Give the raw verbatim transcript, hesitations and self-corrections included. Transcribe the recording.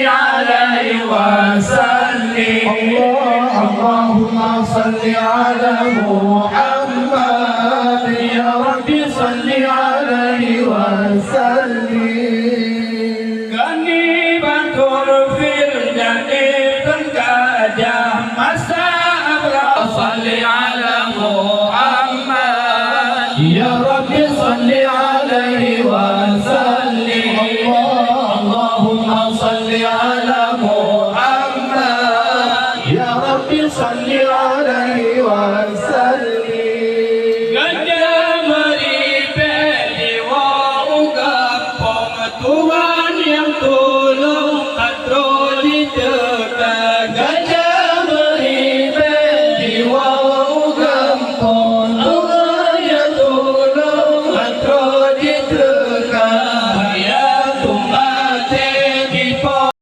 عليه وسلم. الله، اللهم صل على محمد. يا رب صل عليه وسلم. Kani batur fil jadi tengkajah masa abra. صل على محمد. يا رب صل عليه وسلم. الله، اللهم صل على